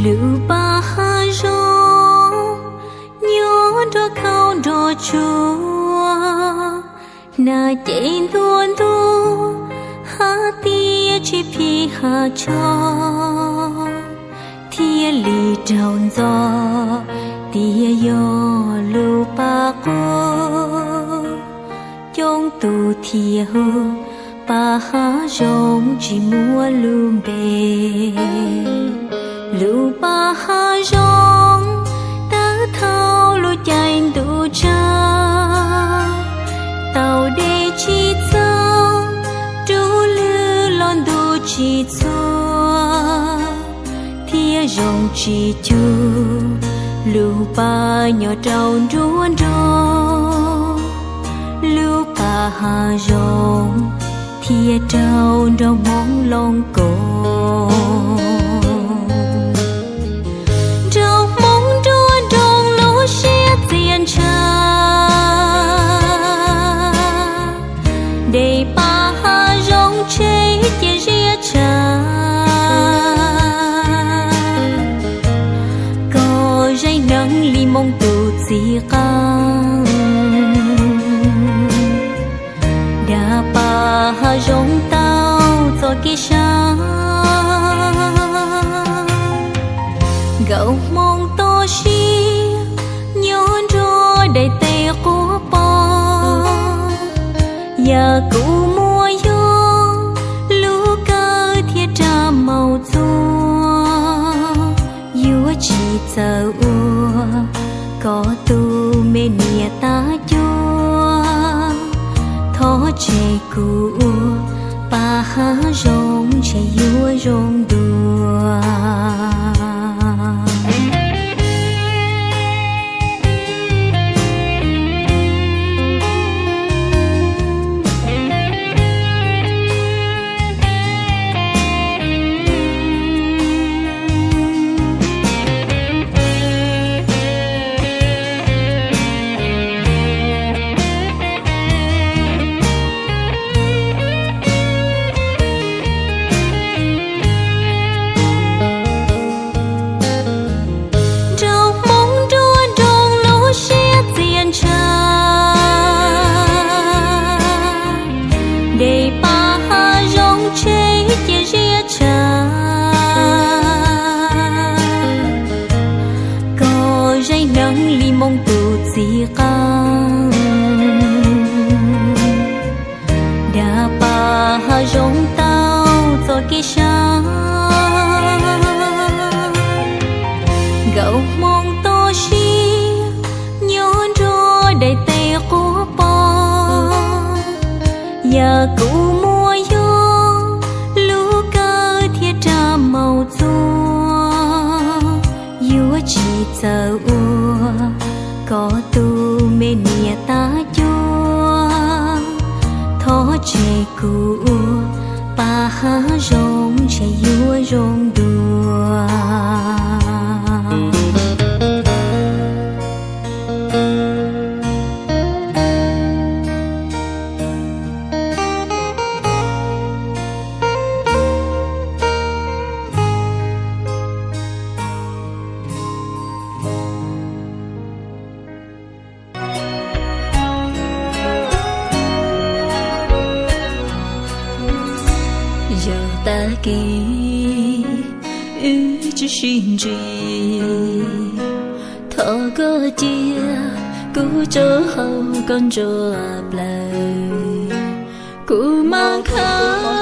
Lub pas hav zoov nyob nrog khaub nrog tsuag, hnav cev ntuag ntuag hab tiab tsis phim hav tsho, thiaj li raug ntxo tias yog lub pas quag. Coob tus thiaj hu pas hav zoov tsis muaj lub npe. Lub pas hav zoov tawg thaum lub caij ntuj tsaus, tau dej tsis txaus, rub lwg los ntuj tsis txhua, thiab zoo tsis cuag lub pas nyob rau nruab nrog. Lub pas hav zoov thiaj raug nraug hmoob looj koom, nraug hmoob nruab nroog lub siab txias ntsha. Dej pas hav zoov tseg cia ziab tshaj, koj zeem hneev li moo tus txiv qeej. Dag pas hav zoov tau txoj kev sab, nkauj hmoob toj siab nyob nrog daim teb quab poob. Yam kuv muaj yog lub kawg thiab rab maum txuas, yuav tsis txawj ua koj tus me niam tab cuab. Thov tseg kuv ua pas hav zoov ntshe yuav zoo dua. Nraug hmoob nruab nroog lub siab txias ntsha, dej pas hav zoov tseg cia ziab tshaj, koj zeem hneev li moo tus txiv qeej. Dag pas hav zoov tau txoj kev sab, nkauj hmoob toj siab nyob nrog daim teb quab poob. Yam kuv muaj yog lub kawg thiab rab maum txuas, yuav tsis txawj ua koj tus me niam tab cuab. Thov tseg kuv ua pas hav zoov ntshe yuav zoo dua. Yog tag kis wb tsis sib ntsib, thov koj cia kuv tso hauv koj ntsoj plawv, kuv mam khawb